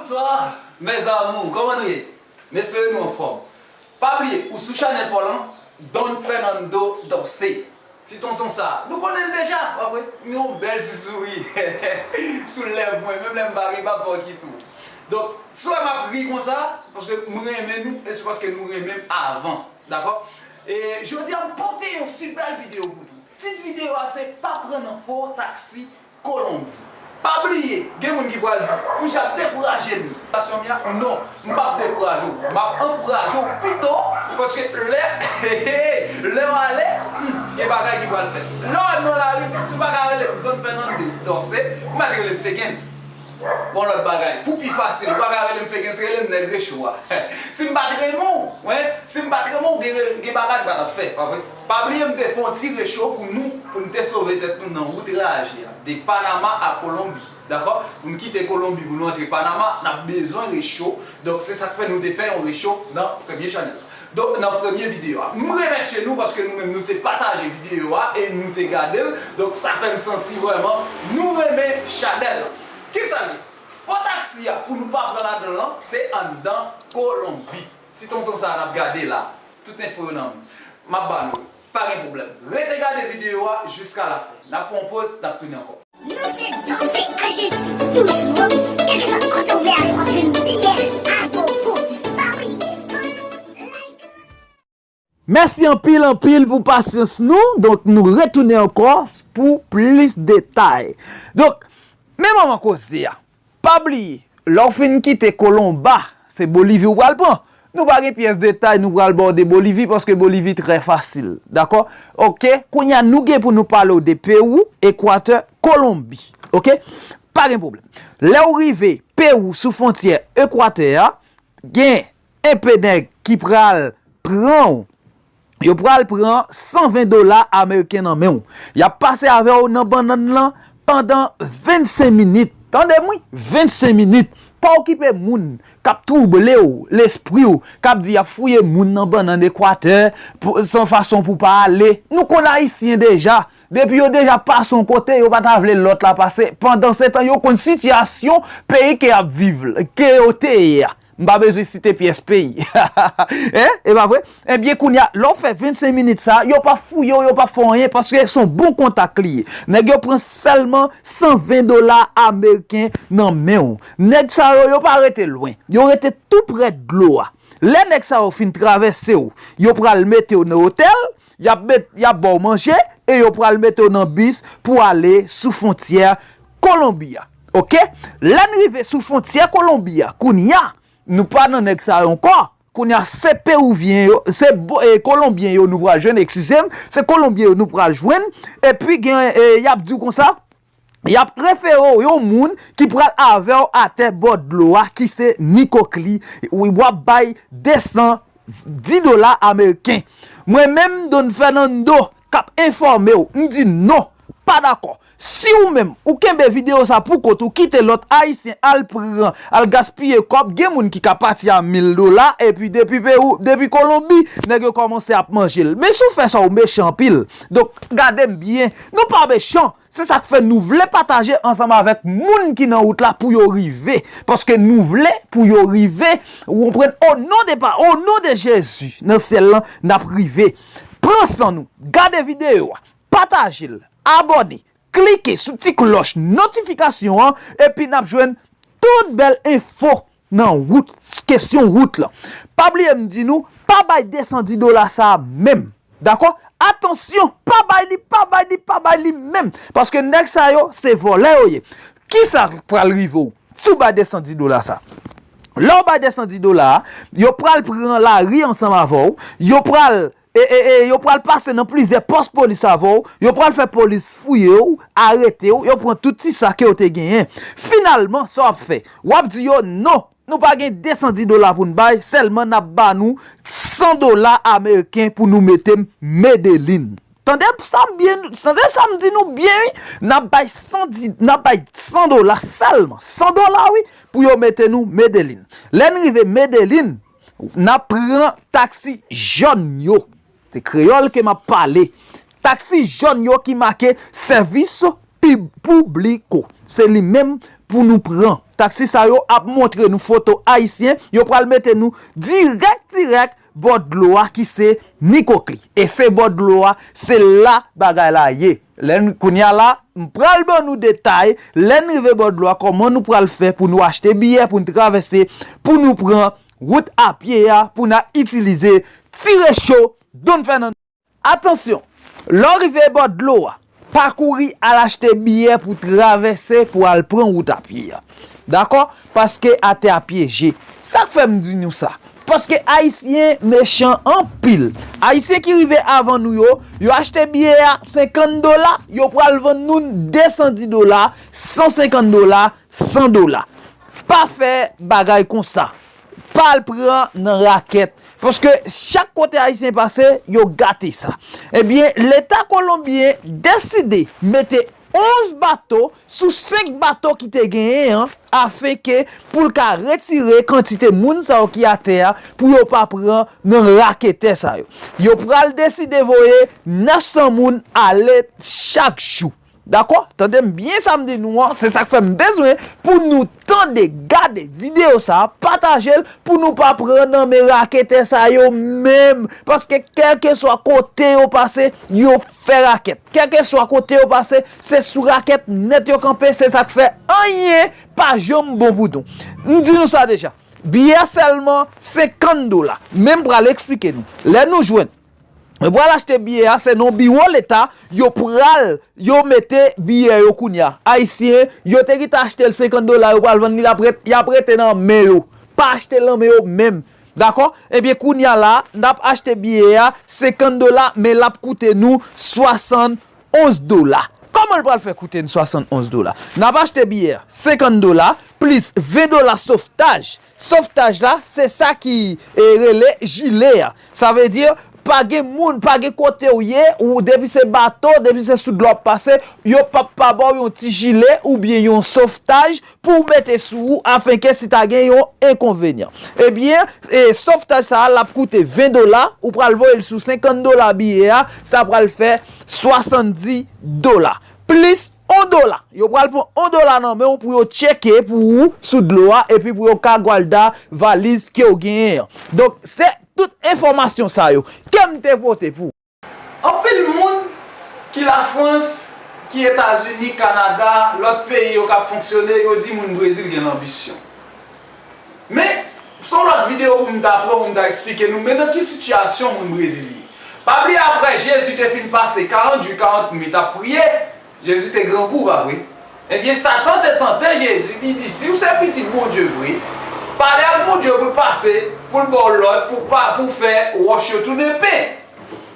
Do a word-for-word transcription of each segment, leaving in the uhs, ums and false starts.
Bonswa, mes amours, kòman nou ye? M espere nou anfòm. Pa bliye, ou sou chanèl pa w lan, Don Fernando Dorcé. Ti tonton sa, nou konnen l deja, w ap wè, yon bèl ti souri sou lèv mwen, menm lè m pa gen, pa pè w ki tou. Donk, si w wè m ap ri konsa, paske m renmen nou, e se paske nou renmen m avan, dakò? E jodi a, m pote yon sipè videyo pou nou. Tit videyo a se pa pran nan fo taksi Kolonbi. Pa bliye, gen moun ki pral di, misye ap dekouraje m. Pasyon m ya, non, m p ap dekouraje w. M ap ankouraje w pito, paske lè, lè w ale, hmm, gen bagay ki pral fèt. Lè w nan lari, si w pa ka rele m Don Fernando Dorcé, ou mèt rele m Fegens. Bon, lòt bagay, pou pi fasil, ou pa ka rele m Fegens, rele m nèg recho a. Si m pa t renmen w, wen, si m pa t renmen w, gen, gen bagay ki pa t ap fèt, pa vre? Pa bliye m te fè yon ti recho pou nou, pou n te sove tèt nou nan wout raje a, de Panama a Kolonbi, dakò? Pou n kite Kolonbi, pou nou antre Panama, n ap bezwen recho. Donk, se sa k fè nou te fè yon recho nan premye chanèl la. Donk, nan premye videyo a. M remèsye nou paske nou menm nou te pataje videyo a e nou te gade l. Donk, sa fè m santi vrèman nou renmen chanèl la. Kisa l ye? Fo taksi a, pou nou pa pran ladan l lan, se anndan Kolonbi. Ti tonton sa a n ap gade la. Tout enfo yo nan men m. M ap ba nou yo. Pa gen pwoblèm. Rete gade videyo a jiska lafen. N ap pran yon poz, n ap tounen ankò. Nou se Danse Ayiti toujou. Kèlkeswa kote w vle ale, w ap jwenn biyè a gogo. Pa bliye, ban nou like. Mèsi anpil, anpil pou pasyans nou. Donk, nou retounen ankò pou plis detay. Donk, men moman koze a. Pa bliye, lè w fin kite Kolonba, se Bolivi w pral pran. Nou pa gen pyès detay nou pral ba w de Bolivi, paske Bolivi trè fasil. Dakò? Oke? Kounye a, nou gen pou nou pale w de Pewou, Ekwatè, Kolonbi. Oke? Pa gen pwoblèm. Lè w rive Pewou sou fwontyè Ekwatè a, gen enpe nèg ki pral pran w. Yo pral pran san ven dola ameriken nan men w. Y ap pase avè w nan bannann lan pandan vennsenk minit. Tande m wi, vennsenk minit. Pa okipe moun k ap twouble w, lespri w, k ap di y ap fouye moun nan bannann Ekwatè, pou, se yon fason pou w pa ale. Nou konn Ayisyen deja. Depi yo deja pase yon kote, yo pa ta vle lòt la pase. Pandansetan, yo konn sitiyasyon peyi ke y ap viv, ke yo te ye a. M pa bezwen site pyès peyi. Hein? E pa vre? Ebyen, kounye a, lè w fè vennsenk minit sa, yo p ap fouye w, yo p ap fè w anyen, paske se yon bon kontak li ye. Nèg yo pran sèlman san ven dola ameriken nan men w. Nèg sa yo, yo pa rete lwen. Yo rete tou prè dlo a. Lè nèg sa yo fin travèse w, yo pral mete w nan otèl, y ap met, y ap ba w manje, e yo pral mete w nan bis pou ale sou fwontyè Kolonbi a. Oke? Lè n rive sou fwontyè Kolonbi a, kounye a, nou pa nan nèg sa yo ankò. Kounye a, se Pewivyen yo, se bo- e, Kolonbyen yo nou pral jwenn, eskize m, se Kolonbyen yo nou pral jwenn, epi gen, e, y ap di w konsa, y ap refere w yon moun ki pral avè w atè bò dlo a, ki se Nikokli, w ap bay de san di dola ameriken. Mwen menm, Don Fernando, k ap enfòme w, m di non, pa dakò. Si ou menm, ou kenbe videyo sa pou kont ou, kite lòt Ayisyen al pran, al gaspiye kòb, gen moun ki ka pati a mil dola, epi depi Pewou, depi Kolonbi, nèg yo kòmanse ap manje l. Men si w fè sa, ou mechan anpil. Donk, gade m byen, nou pa mechan. Se sa k fè nou vle pataje ansanm avèk moun ki nan wout la pou yo rive. Paske nou vle pou yo rive, ou konprann, o non de pa, o non de Jezi, nan syèl lan, n ap rive. Pran san nou, gade videyo a, pataje l, abòne, klike sou ti klòch notifikasyon an, epi n ap jwenn tout bèl enfo nan wout, kesyon wout lan. Pa bliye m di nou, pa bay de san di dola sa a menm. Dakò? Atansyon, pa bay li, pa bay li, pa bay li menm. Paske nèg sa yo, se vòlè yo ye. Kisa k pral rive w si w bay de san di dola sa? Lè w bay de san di dola a, yo pral pran lari ansanm avè w, yo pral, e, e, e, yo pral pase nan plizyè pòs polis avè w, yo pral fè polis fouye w, arete w, yo pran tout ti sa ke w te genyen. Finalman, sa w ap fè? W ap di yo, non, nou pa gen de san di dola pou n bay, sèlman n ap ba nou san dola ameriken pou nou mete m Medellín. Tande sa m byen, tande sa m di nou byen, wi. N ap bay san di, n ap bay san dola sèlman. San dola, wi, pou yo mete nou Medellín. Lè n rive Medellín, n ap pran taksi jòn yo. Se kreyòl ke m ap pale. Taksi jòn yo ki make sèvis pi-, pibliko. Se li menm pou nou pran. taksi sa yo ap montre nou foto ayisyen, yo pral mete nou dirèk dirèk bò dlo a ki se Nikokli. E se bò dlo a, se la bagay la ye. Lè n, kounye a la, m pral ban nou detay, lè n rive bò dlo a, kòman nou pral fè pou nou achte biyè, pou n travèse, pou nou pran wout apye a, pou n a itilize Ti Recho, Don Fernando. Atansyon, lè w rive bò dlo a, pa kouri al achte biyè pou travèse, pou al pran wout apye a. Dakò? Paske atè a pyeje. Sa k fè m di nou sa? Paske Ayisyen mechan anpil. Ayisyen ki rive avan nou yo, yo achte biyè a senkant dola, yo pral vann nou desanndis dola, san senkant dola, san dola. Pa fè bagay konsa. Pa al pran nan rakèt. Paske chak kote Ayisyen pase, yo gate sa. Ebyen, Leta kolonbyen deside mete onz bato sou senk bato ki te genyen an, afenke pou l ka retire kantite moun sa yo ki atè a, pou yo pa pran nan raketè sa yo. Yo pral deside voye nèf san moun ale chak jou. Dakò? Tande m byen sa m di nou an, se sa k fè m bezwen pou nou tande, gade videyo sa a, pataje l pou nou pa pran nan men raketè sa yo menm. Paske kèlkeswa kote yo pase, yo fè rakèt. Kèlkeswa kote yo pase, se sou rakèt nèt yo kanpe, se sa k fè anyen pa janm bon pou nou. M di nou sa deja. Biyè sèlman senkant dola. Men m pral eksplike nou. Lè nou jwenn, yo pral achte biyè a, se nan biwo Leta, yo pral, yo mete biyè yo kounye a. Ayisyen, yo te gentan achte l senkant dola, yo pral vann li, l ap ret-, y ap rete nan men yo. Pa achte l nan men yo menm. Dakò? Ebyen, kounye a la, n ap achte biyè a senkant dola, men l ap koute nou swasann onz dola. Kòman l pral fè koute n swasann onz dola? N ap achte biyè a senkant dola plis ven dola sovtaj. Sovtaj la, se sa ki, e, rele jile a. Sa vle di, pa gen moun, pa gen kote w ye, ou depi se bato, depi se sou dlo w ap pase, yo p ap pa ba w yon ti jile oubyen yon sovtaj pou w mete sou ou afenke si ta gen yon enkonvenyan. Ebyen, e, sovtaj sa a, l ap koute ven dola, ou pral voye l sou senkant dola biyè a, sa pral fè swasanndis dola. Plis yon dola. Yo pral pran yon dola nan men w pou yo tcheke pou ou sou dlo a, epi pou yo ka gwalda valiz ke w genyen an. Donk, se tout enfòmasyon sa yo ke m te pote pou ou. Anpil moun ki Lafrans, ki Etazini, Kanada, lòt peyi yo k ap fonksyone, yo di moun Brezil gen lanbisyon. Men, se yon lòt videyo pou m ta pran, pou m ta eksplike nou, men nan ki sitiyasyon moun Brezil ye. Pa bliye, apre Jezi te fin pase karant jou, karant nwit ap priye, Jezi te grangou, pa vre? Ebyen, Satan te tante Jezi, li di, "Si w se pitit Bondye vre, pale ak Bondye pou l pase, pou l ba w lòd, pou pa, pou fè wòch yo tounen pen."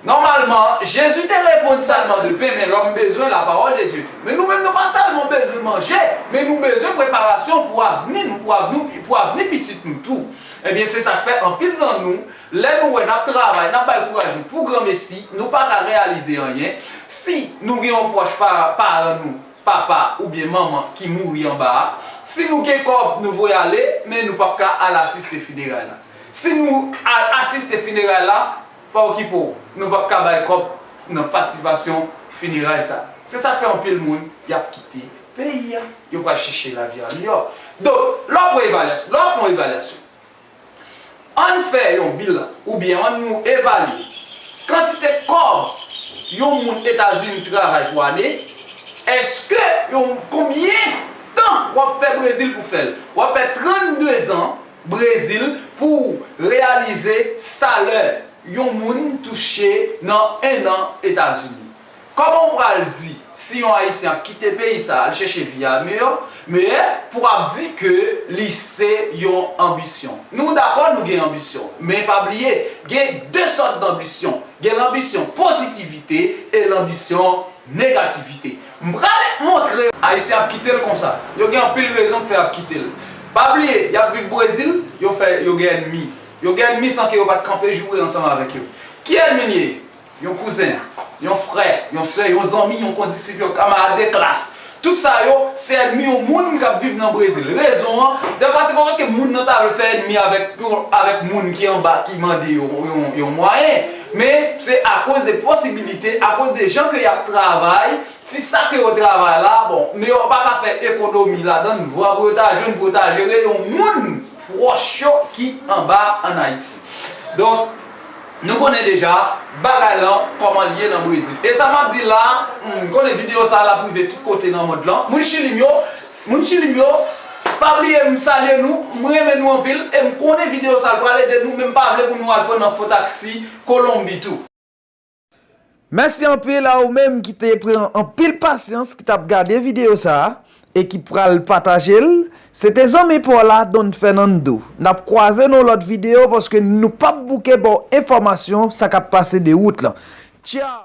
Nòmalman, Jezi te reponn sèlman de pen, men lòm bezwen la parole de Dieu tou. Men nou menm, nou pa sèlman bezwen manje, men nou bezwen preparasyon pou avni nou, pou avni, pou avni pitit nou tou. Ebyen, se sa k fè anpil nan nou, lè nou wè n ap travay, n ap bay kouraj nou pou granmesi, nou pa ka reyalize anyen. Si nou gen yon pwòch pa-, paran nou, papa oubyen manman ki mouri anba a, si nou gen kòb, nou voye ale, men nou p ap ka al asiste fineray la. Si nou al asiste fineray la, pa okipe w, nou p ap ka bay kòb nan patisipasyon fineray sa. Se sa k fè anpil moun, y ap kite peyi a, yo pral chèche lavi a miyò. Donk, lè w pran evalyasyon, lè w ap fè yon evalyasyon, ann fè yon bilan, oubyen ann nou evalye kantite kòb yon moun Etazini travay pou ane, èske yon, konbyen tan w ap fè Brezil pou fè l? W ap fè trannde zan Brezil pou w reyalize salè yon moun touche nan en an Etazini. Kòman w pral di si yon Ayisyen ap kite peyi sa a, al chèche vi a meyè, meyè, pou w ap di ke li se yon anbisyon? Nou dakò, nou gen anbisyon, men pa bliye, gen de sòt danbisyon. Gen lanbisyon pozitivite e lanbisyon negativite. M pral montre. Ayisyen ap kite l konsa. Yo gen anpil rezon k fè y ap kite l. Pa bliye, y ap viv Brezil, yo fè, yo gen ènmi. Yo gen ènmi san ke yo pa t kanpe joure ansanm avèk yo. Ki ènmi n ye? Yon kouzen, yon frè, yon sè, yon zanmi, yon kondisip, yon kamarad de klas. Tout sa yo, se ènmi yon moun k ap viv nan Brezil. Rezon an, dèfwa se pa paske moun nan ta vle fè ènmi avèk, avèk moun ki anba ki mande yo yon, yon mwayen, men se akoz de posibilite, akoz de jan ke y ap travay, ti sa ke yo travay la, bon, men yo pa ka fè ekonomi ladan l, vwa pou yo ta jwenn, pou yo ta jere yon moun pwòch yo ki anba ann Ayiti. Donk, nou konnen deja bagay lan kòman l ye nan Brezil. E sa m ap di la, m konnen videyo sa l ap rive tout kote nan mond lan. Moun Chili m yo, moun Chili m yo, pa bliye m salye nou, m renmen nou anpil, e m konnen videyo sa l pral ede nou, men m pa vle pou nou al pran nan fo taksi Kolonbi tou. Mèsi anpil a ou menm ki te pran anpil pasyans ki t ap gade videyo sa a e ki pral pataje l. Se te zanmi pa w la, Don Fernando. N ap kwaze nan yon lòt videyo paske nou p ap bouke ba w enfòmasyon sa k ap pase de wout lan. Tchao!